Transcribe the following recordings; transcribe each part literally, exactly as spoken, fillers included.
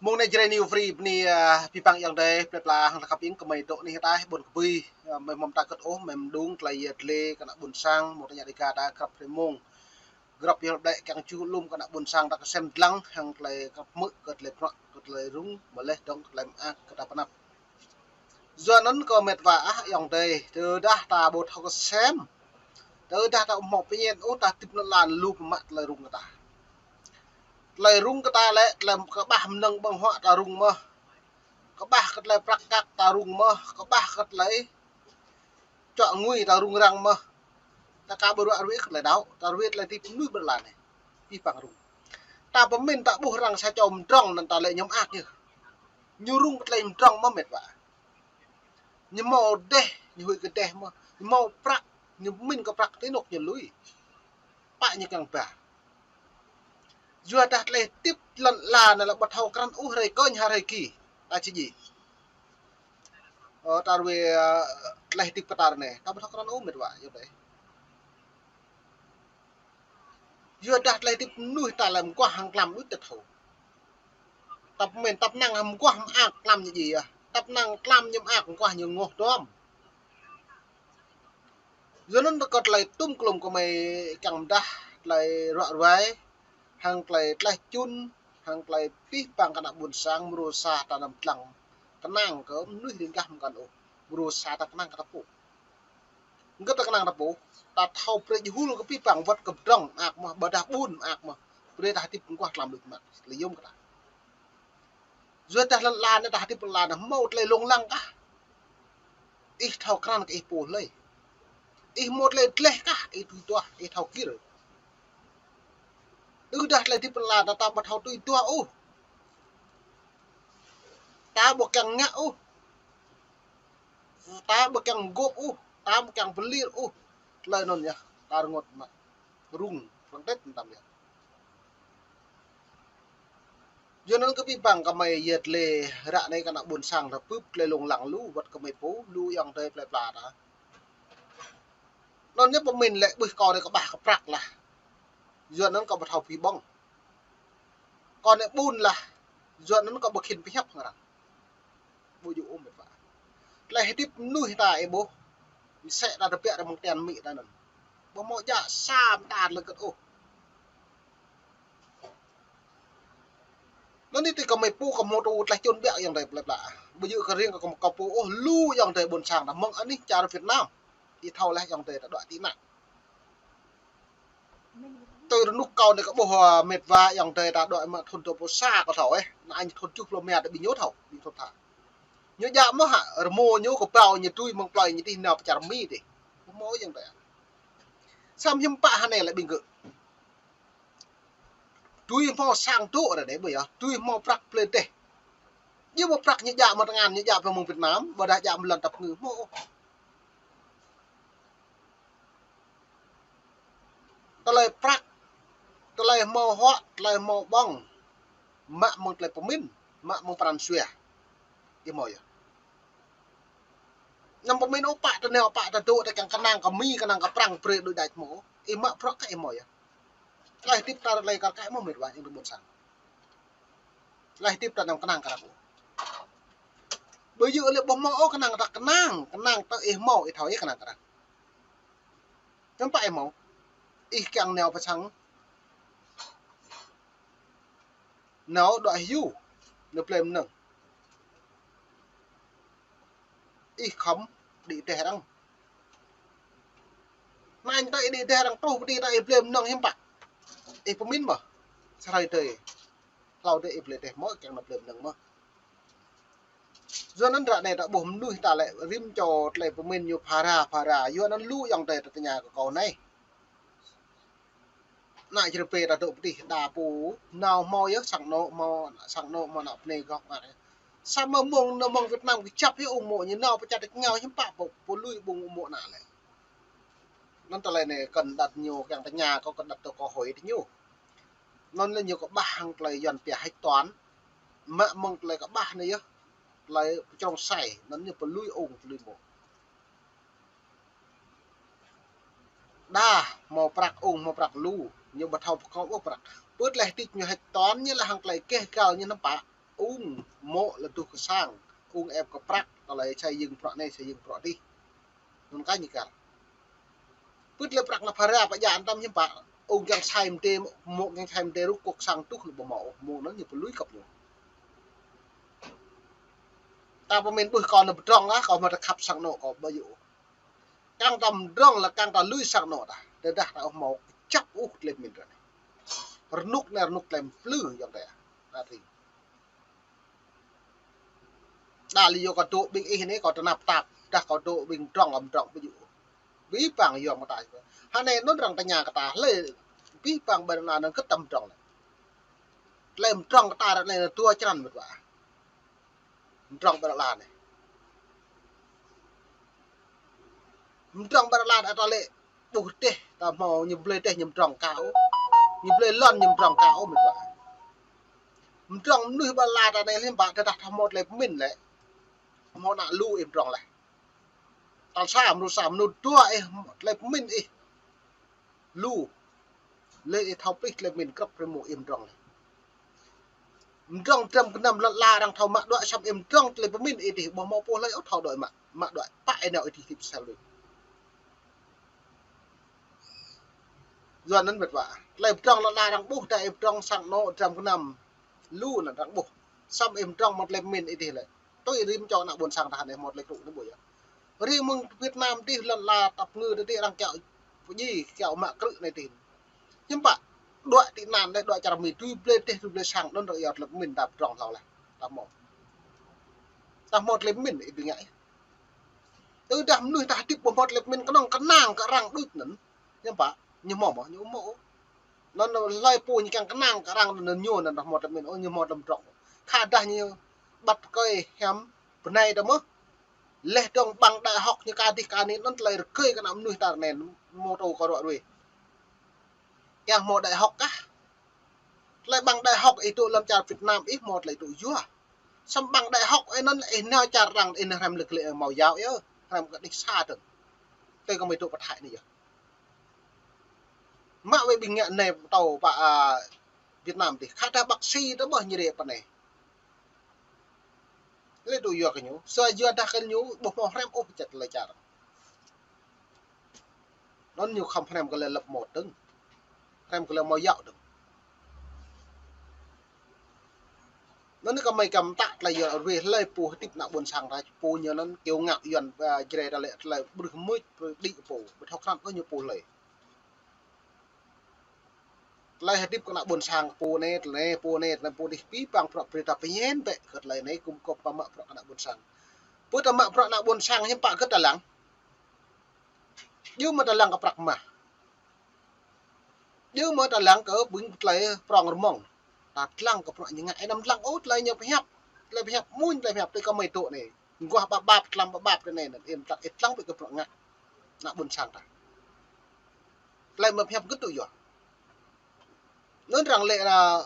Mông anai Jrai New Free bơni, ah, pih păng ayŏng adơi, plơi pla hăng ta khăp ing kơmơi dŏ anih ataih ƀôn kơbui, ah, mơi mơ̆m ta kơt ôh, mơi mơdung tơlơi yet lĕ kơ ană ƀôn sang, mơ̆ng tơña Dega ta krăp hrơi mông. Grăp yơh ƀlĕ kiăng čuh lŏm kơ ană ƀôn sang ta kơsem dlăng, hăng tơlơi krăp hmư̆ kơ tơlơi prăk, kơ tơlơi rŭng, mơleh dong kơ tơlơi mơak kơ ta pơnăp. Yua anŭn kơ met wa ah ayŏng adơi, tơdah ta ƀu thâo kơsem, tơdah ta ƀu hmâo pơñen ôh, ta hơdip anŭn lăn lu pơmă tơlơi rŭng kơ ta. Tơlơi rŭng kơ ta lĕ, tơlơi kơƀah mơnơ̆ng ƀơ̆ng huă ta rŭng mơh. Kơƀah kơ tơlơi prăk kăk ta rŭng mơh, kơƀah kơ tơlơi čuă ngui ta rŭng răng mơh. Ta aka ƀu ruă ruih kơ tơlơi đaŏ, ta ruih tơlơi hơdip mơnuih ƀơi lŏn anai. Pih păng rŭng. Ta pơmĭn ta ƀuh arăng sa čô mơdrŏng anŭn ta lĕ ñu mơak yơh. Ñu rŭng kơ tơlơi mơdrŏng mơh met wa. Ñu hmâo dêh, ñu huĭ kơ dêh mơh. Ñu hmâo prăk, ñu pơmĭn kơ prăk ti anŏ ñu lui. Pă ñu kiăng ba. Yua dah tơlơi hơdip lŏn ala anai lĕ ƀu thâo krăn ôh hrơi kơñ hă hrơi ki. Ta či djai. Ơ, ta ruai, ơ, tơlơi hơdip kơ ta ră anai. Ta ƀu thâo krăn ôh met wa, yua dah. Yua dah tơlơi hơdip mơnuih ta lĕ mơguah hăng tlam đôč ta thâo. Ta pơmĭn, ta pơnăng hăng mơguah mơak tlam ñu djai yơh. Ta pơnăng tlam ñu mơak mơguah ñu ngŏh duăm. Yua anŭn kơ tơlơi tum klum kơmơi kiăng pơdah tơlơi ruă ruai, hăng tơlơi tlaih čun, hăng tơlơi pih păng kơ ană ƀôn sang, mrô sa ta anăm dlăng kơnang kơ mơnuih riêng gah mơkăn ôh. Mrô sa ta kơnang kơ ta pô. Hơget ta kơnang ta pô, ta thâo brơi jơhul kơ pih păng wơ̆t kơ pơdrŏng mơak mơh, ƀôdah ƀun mơak mơh. Brơi ta hơdip mơguah tlam đôč mơ̆n, tơlơi yôm kơ ta. Yua dah lŏn ala anai ta hơdip lŏn ala anai hmâo tơlơi lông lăng kah. Ih thâo krăn kơ ih pô hlơi. Ih hmâo tơlơi dleh kah, ih tui duah, ih thâo gir. Tơdah tơlơi hơdip lŏn ala anai ta ƀu thâo tui duah ôh. Ta ƀu kiăng ngă ôh. Ta ƀu kiăng gŏp ôh, ta ƀu kiăng pơlir ôh. Tơlơi anŭn yơh, ta rơngot mă. Rŭng, rơngot tơm yơh. Yua anŭn kơ pih păng kơmơi yet lĕ ră anai kơ ană ƀôn sang ta bưp tơlơi lông lăng lu, wơ̆t kơmơi pô, lu ayŏng adơi plơi pla ta. Anŭn ñu pơmĭn lĕ ƀuh kâo anai kơƀah kơ prăk lah. Yua anŭn kâo ƀu thâo pih ƀơ̆ng. Kâo anai ƀun lah. Yua anŭn kâo ƀu khĭn pơhiăp hăng arăng. Ƀu djơ̆ ôh met wa. Tơlơi hơdip mơnuih ta ih ƀuh. Mơsĕ ta tơbiă ta mơ̆ng tian amĭ ta anŭn. Ƀu hmâo djă sa mơta tơlơi hơget ôh. Anŭn anai tui kơmơi pô kơ hmâo tŭ tlaih čun biă ayŏng adơi plơi pla. Ƀu djơ̆ kơ riêng kơ kâo pô ôh, lu ayŏng adơi ƀôn sang ta mơ̆ng anih čar Việt Nam. Ih thâo laih ayŏng adơi ta đuaĭ tị nạn. Tui rơnŭk kâo anai kơ ƀuh, ơ, met wa ayŏng adơi ta đuaĭ mă thun dua pluh sa kâo thâo, ơ. Ană ñu thun tơjuh pluh rơma ta ƀing ñu thâo, ƀing thun tha. Ñu djă mơ̆ hă, rơmô ñu kơ ƀrâo ñu tui mơ̆ng plơi ñu tih nao pơ čar Mi tih. Ƀu hmâo ayŏng adơi. Samơ̆ hiư̆m pă hơnai lĕ ƀing gơ̆. Tui hmâo sang dŏ ră anai ƀu yơh, tui hmâo prăk plơi dêh. Ñu ƀu prăk ñu djă mơ̆ng tơngan, ñu djă pơ mơ̆ng Việt Nam, ƀôdah djă mơ̆ng lŏn tăp ngư hmâo. Tơlơi prăk, tơlơi hmâo huă, tơlơi hmâo ƀơ̆ng, mă mơ̆ng tơlơi pơmĭn, mă mơ̆ng pran jua. Ih hmâo yơh. Anăm pơmĭn ôh pă tơ anai, pă tơ dŏ, ta kiăng kơnang kơ Mi, kơnang kơ Prăng, brơi đôč đač hmâo. Ih mă prăk kơ ih hmâo yơh. Tơlơi hơdip ta tơlơi kar kaĭ mơ̆ met wa ayŏng adơi ƀôn sang. Tơlơi hơdip ta anăm kơnang kơ arăng ôh. Ƀu djơ̆ lĕ ƀu hmâo ôh kơnang ta kơnang, kơnang tơ ih hmâo, ih thâo ih kơnang kơ arăng. Hiư̆m pă ih hmâo. Ih kiăng nao pơ sang. Nao đuaĭ hyu. Nao plei mơnơ̆ng. Ih khŏm đĭ teh arăng. Anai ta ih đĭ teh arăng truh pơ đĭ ta ih plei mơnơ̆ng hiư̆m pă. Ih pơmĭn mơ̆. Sa hrơi tơi. Hlâo tơi ih plei teh mơ̆ kiăng nao plei mơnơ̆ng mơ̆. Yua anŭn ră anai ta ƀuh mơnuih ta lĕ rĭm čô tơlơi pơmĭn ñu phara phara. Yua anŭn lu ayŏng adơi ta tơña kơ kâo anai. Ană čơrơpe ta dŏ pơ tih đa pô nao hmâo yơh sang anŏ hmâo, sang anŏ hmâo ană bơnai gŏk ngă. Samơ̆ mơ̆ng, nao mơ̆ng Việt Nam kơjăp yơh ung mô̆ ñu nao pơ čar tač rơngiao hiư̆m pă pô, pô lui ƀơ̆ng ung mô̆ ană lĕ. Anŭn tơlơi anai kơnơ̆ng đăt ñu kiăng tơña kâo, kơnơ̆ng đăt tơ kơ hơi tơ ñu. Anŭn lĕ ñu kơƀah hăng tơlơi Yuan pia hạch toán. Mă mơ̆ng tơlơi kơƀah anai yơh. Tơlơi pơčrông sai, anŭn ñu pô lui ung, pô lui mô̆. Đa hmâo prăk ung, hmâo prăk lu, ñu ƀu thâo pơkŏ ôh prăk. Pơ tơlơi hơdip ñu hạch toán ñu lĕ hăng tơlơi keh gal ñu hiư̆m pă. Ung mô̆ lĕ duh kơ sang, ung ĕp kơ prăk, tơlơi xây dựng bruă anai, xây dựng bruă adih. Anŭn kah ñu kar. Pơ̆t lĕ prăk ană phara pơjăn tăm hiư̆m pă, ung kiăng sai mơdê, mô̆ kiăng sai mơdê rŭk kŏk sang tuh lĕ ƀu hmâo, mô̆ anŭn ñu pơlui kăp ñu. Ta pơmĭn ƀuh kâo anŭn pơdrŏng ah, kâo hmâo tơkhăp sang anŏ kâo ƀu djơ̆. Kiăng ta pơdrŏng lĕ kiăng ta lui sang anŏ ta. Tơdah ta ƀu hmâo kơjăp ôh tơlơi pơmĭn ră anai. Rơnŭk anai rơnŭk tơlơi plư yŏng tê. Ta tring. Đa lĕ yua kâo dŏ ƀing ih anai kâo tơnap tap. Dah kâo dŏ ƀing pơdrŏng kâo pơdrŏng ƀu djơ̆. Abih bang yua mơta. Hơnai anŭn arăng tơña kơ ta hlơi abih bang ƀơi lŏn anai anŭn kơ ta pơdrŏng lĕ. Tơlơi pơdrŏng kơ ta ră anai anŭn dua črăn mĕt wa. Pơdrŏng ƀơi lŏn anai. Pơdrŏng ƀơi lŏn anai ta lĕ ƀuh rơdêh, ta hmâo ñu blơi rơdêh ñu pơdrŏng kâo. Ñu blơi lŏn ñu pơdrŏng kâo mĕt wa. Pơdrŏng mơnuih ƀơi lŏn anai hiư̆m pă tơdah ta hmâo tơlơi pơmĭn lĕ. Hmâo ană lu ih pơdrŏng laih. Tal sa mơnuih sa mơnuih dua ih tơlơi pơmĭn ih. Lu. Lĕ ih thâo plih tơlơi pơmĭn krăp rơmô ih pơdrŏng lĕ. Pơdrŏng dram gơnam lŏn la arăng thâo mă đuaĭ săm ih pơdrŏng tơlơi pơmĭn ih dih ƀu hmâo pô hlơi ôh thâo đuaĭ mă, mă đuaĭ pă ih nao ih dih tĭp sel đuaĭ. Yua anŭn mĕt wa. Tơlơi pơdrŏng lŏn la arăng ƀuh ta ih pơdrŏng sang anŏ dram gơnam. Lu anŭn arăng ƀuh. Săm ih pơdrŏng mơ̆ng tơlơi pơmĭn ih dih lĕ. Tui rĭm čô ană ƀôn sang ta anai hmâo tơlơi krŭ anai ƀu yơh. Rĭm mơ̆ng Việt Nam dih lŏn la tăp ngư dih arăng kiaŏ pơdjai kiaŏ mă krư̆ anai dih. Hiư̆m pă đuaĭ tị nạn lĕ đuaĭ čar Mi tui blơi rơdêh tui blơi sang anŭn arăng yua tơlơi pơmĭn ta pơdrŏng hlâo laih. Ta hmâo. Ta hmâo tơlơi pơmĭn ih ƀing ngă ih. Tơdah mơnuih ta hơdip ƀu hmâo tơlơi pơmĭn kơnơ̆ng kơnang kơ arăng đôč anŭn. Hiư̆m pă ñu hmâo mơ̆ ñu hmâo. Anŭn hlơi pô ñu kiăng kơnang kơ arăng anŭn ñu anŭn ta hmâo tơlơi pơmĭn ôh ñu hmâo tơlơi pơdrŏng. Khă dah ñu ƀăt kơi hiam bơnai ta mơ̆. Leh dong bằng đại học ñu ka dih ka anai anŭn tơlơi rơgơi kơ ană mơnuih ta anai mơ̆ tơ kơ ruă ruê. Kiăng hmâo đại học kah. Tơlơi bằng đại học ih dŏ lăm čar Việt Nam ih hmâo tơlơi dŏ yua. Săm bằng đại học ih anŭn ih nao čar arăng ih nao hrăm lĕ glĕ mâo yao yơh. Hrăm kơ đih sa dơ̆ng. Tơlơi kơ mơi dŏ pơthai anai yơh. Mă wai ƀing ngă anai pơtâo pă, a, Việt Nam dih. Khă dah bác sĩ ta ƀuh ñu rê pơ anai. Lĕ dŏ yua kơ ñu. Sa yua dah kơ ñu ƀu hmâo hrăm ôh pơčăt lĕ čar. Anŭn ñu khŏm hrăm kơ lĕ lăp mơ̆ dơ̆ng. Hrăm kơ lĕ mâo yao dơ̆ng. Anŭn kơ mơi kăm tă tơlơi yua ruê hlơi pô hơdip ană ƀôn sang ta pô ñu anŭn kiêu ngạo Yuan, a, Jrai ta lĕ tơlơi ƀrưh mưč ƀrưh đĭ pô. Ƀu thâo krăn ôh ñu pô hlơi. Tơlơi hơdip kơ ană ƀôn sang pô anai, tơlơi anai, pô anai, tơlơi pô dih abih bang prăk brơi ta pơñen bĕ kơ tơlơi anai kŭm kŏp pơmă prăk ană ƀôn sang. Pơ ta mă prăk ană ƀôn sang hiư̆m pă kơ ta lăng. Djơ̆ mơ̆ ta lăng kơ prăk mah. Djơ̆ mơ̆ ta lăng kơ ƀing tơlơi prŏng rơmŏng. Ta lăng kơ prăk ñu ngă ih anăm lăng ôh tơlơi ñu pơhiăp. Tơlơi pơhiăp mơ̆n tơlơi pơhiăp tui kơ mơi dŏ anai. Guah ƀap ƀap, tlam ƀap ƀap tui anai anŭn ih lăng, ih lăng ƀĕ kơ prăk ngă. Ană ƀôn sang ta. Tơlơi mơi pơhiăp gơ̆t tui yua. Anŭn arăng lĕ là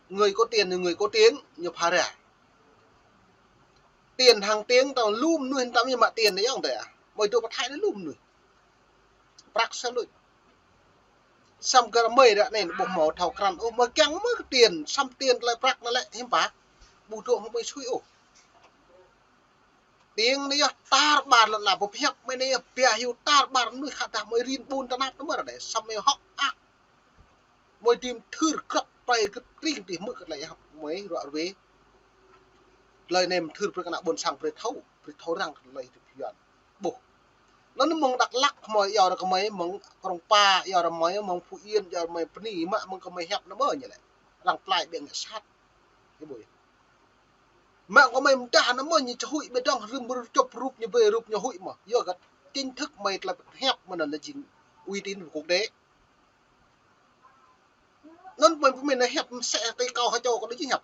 người có tiền, người có tiếng, ñu phara. Tiền hăng tiếng ta lu mơnuih tăm ñu mă tiền anai yơh tơ. Mơi dŏ pơthai anai lu mơnuih. Prăk sa luč. Săm gơ̆ mơi ră anai ƀu hmâo thâo krăn ôh, mơi kiăng mơ̆ kơ tiền, săm tiền tơlơi prăk anai lĕ hiư̆m pă. Ƀu dŏ hmâo mơi sui ôh. Tiếng anai yơh tar ƀar lŏn la pơhiăp mơi anai yơh pia hyu tar ƀar mơnuih khă dah mơi rin ƀun tơnap tơmơr đe săm mơi hŏk ak. Mơi dim thưr krăp tơlơi gơ̆t tring tih mơ̆ kơ tơlơi hăp mơi ruă ruê. Tơlơi anai mơ̆ thưr brơi kơ ană ƀôn sang brơi thâo, brơi thâo răng kơ tơlơi hơdip Yuan. Ƀuh. Anŭn mơ̆ng Dak Lak mơi yua ră kơ mơi, mơ̆ng Krông Pa yua ră mơi, mơ̆ng Phú Yên yua ră mơi, bơni mă mơ̆ng kơ mơi hiăp anŭn mơ̆ ñu lĕ. Arăng plai ƀiă ngă sat. Ih ƀuh. Mă kơ mơi mơdah anŭn mơ̆ ñu čơhuĭ ƀơi dŏng rĭm ƀrư̆ čŏp rup ñu ƀơi rup ñu huĭ mơ̆. Yua kơ chính thức mơi tơlơi hiăp mơ̆ anŭn lĕ jing uy tín quốc tế. Anŭn mơi pơmĭn hiăp mơsĕ kơ kâo hơčâo kơ đôč hiăp.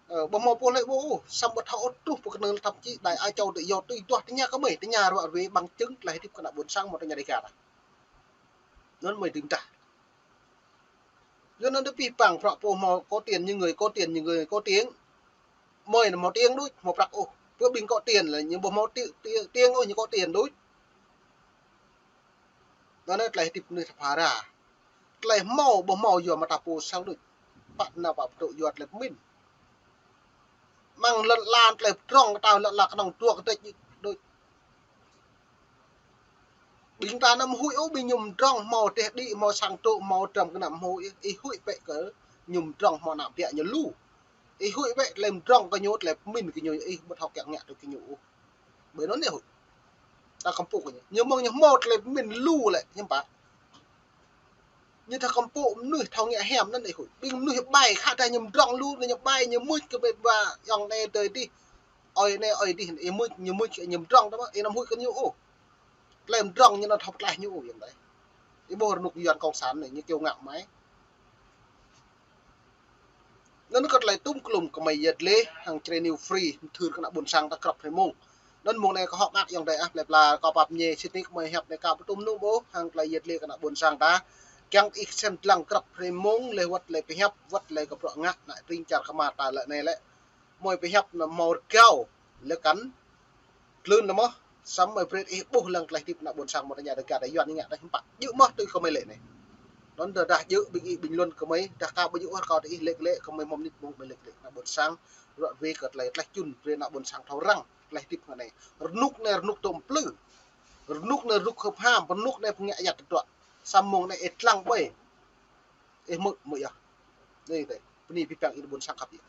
Ơ, ƀu hmâo pô hlơi ƀu ôh, săm ƀu thâo ôh truh pơ kơnơ̆ng thậm chí đại á châu tự do tui duah tơña kơ mơi, tơña ruă ruê bằng chứng tơlơi hơdip kơ ană ƀôn sang mơ̆ tơña Dega ta. Anŭn mơi dưi mơdah. Yua anŭn tơ abih bang prăk pô hmâo có tiền như người có tiền, như người có tiếng. Mơi anŭn hmâo tiếng đôč, hmâo prăk ôh. Pơ ƀing có tiền lĕ ñu ƀu hmâo ti-, ti-, tiếng ôh, ñu có tiền đôč. Anŭn tơlơi hơdip mơnuih ta phara. Tơlơi hmâo ƀu hmâo yua mơta pô sang đôč. Pă nao pă pơtŭ yua tơlơi pơmĭn. Mơ̆ng lŏn lan tơlơi pơdrŏng kơ ta lŏn lan kơnơ̆ng dua kơdrĕč đôč. Ƀing ta anăm huĭ ôh, ƀing ñu mơdrŏng hmâo teh đĭ, hmâo sang tŏ, hmâo dram kơnăm hmâo ih, ih huĭ bĕ kơ ñu mơdrŏng hmâo ană ƀiă ñu lu. Ih huĭ bĕ tơlơi mơdrŏng kơ ñu, tơlơi pơmĭn kơ ñu, ih ƀu thâo kiăng ngă tui kơ ñu ôh. Ƀơi anŭn ih huĭ. Ta kơmpŭ kơ ñu. Ñu mơ̆ng ñu hmâo tơlơi pơmĭn lu lĕ, hiư̆m pă. Ñu ta kơmpŭ mơnuih thâo ngă hiam anŭn ih huĭ. Ƀing mơnuih ƀai khă dah ñu mơdrŏng lu, ñu ƀai ñu mŭč kơ ƀĕ ba ayŏng anai tơi dih. Ơi anai ơi dih, ih mŭč, ñu mŭč, ñu mơdrŏng tơ mă, ih anăm huĭ kơ ñu ôh. Tơlơi mơdrŏng ñu anŭn thâo pơtlaih ñu ôh ayŏng adơi. Ih ƀuh rơnŭk Yuan cộng sản anai, ñu kiêu ngạo mãi. Anŭn kơ tơlơi tŭm klum kơmơi yet lĕ hăng Jrai News Free, mơthưr kơ ană ƀôn sang ta krăp hrơi mông. Anŭn mông anai kơ hŏk ngă ayŏng adơi ah, plơi pla kâo pap ñe sĭt nik kơmơi hiăp anai kâo ƀu tŭm nŭ ƀôh, hăng tơlơi yet lĕ kơ ană ƀôn sang ta. Kiăng ih kơsem dlăng krăp hrơi mông, leh wơ̆t tơlơi pơhiăp, wơ̆t tơlơi kơ bruă ngă, ană tring čar kơmar ta lĕ anai lĕ. Mơi pơhiăp anŭn hmâo rơgao, lĕ kăn klưn lĕ mơ̆, samơ̆ brơi ih ƀuh lăng tơlơi hơdip ană ƀôn sang mơ̆ tơña rơgao đa Yuan ngă đa hiư̆m pă. Djơ̆ mơ̆ tui kơmơi lĕ anai. Anŭn tơdah djơ̆ ƀing ih bình luận kơmơi, dah kâo ƀu djơ̆ ôh rơkâo tơ ih lĕ lĕ, kơmơi hmâo mơnit mông ƀơi lĕ lĕ ană ƀôn sang, ruă wê kơ tơlơi tlaih čun brơi ană ƀôn sang thâo răng tơlơi hơdip hăng anai. Rơnŭk anai rơnŭk tŏm plư. Rơnŭk anai rơnŭk hơp ham, rơnŭk anai pơngă ayăt tơdruă. Samơ̆ mông anai ih lăng ƀơi. Ih hmư̆, hmư̆ yơh. Anai tơi, bơni abih bang ih ană ƀôn sang khăp yơh.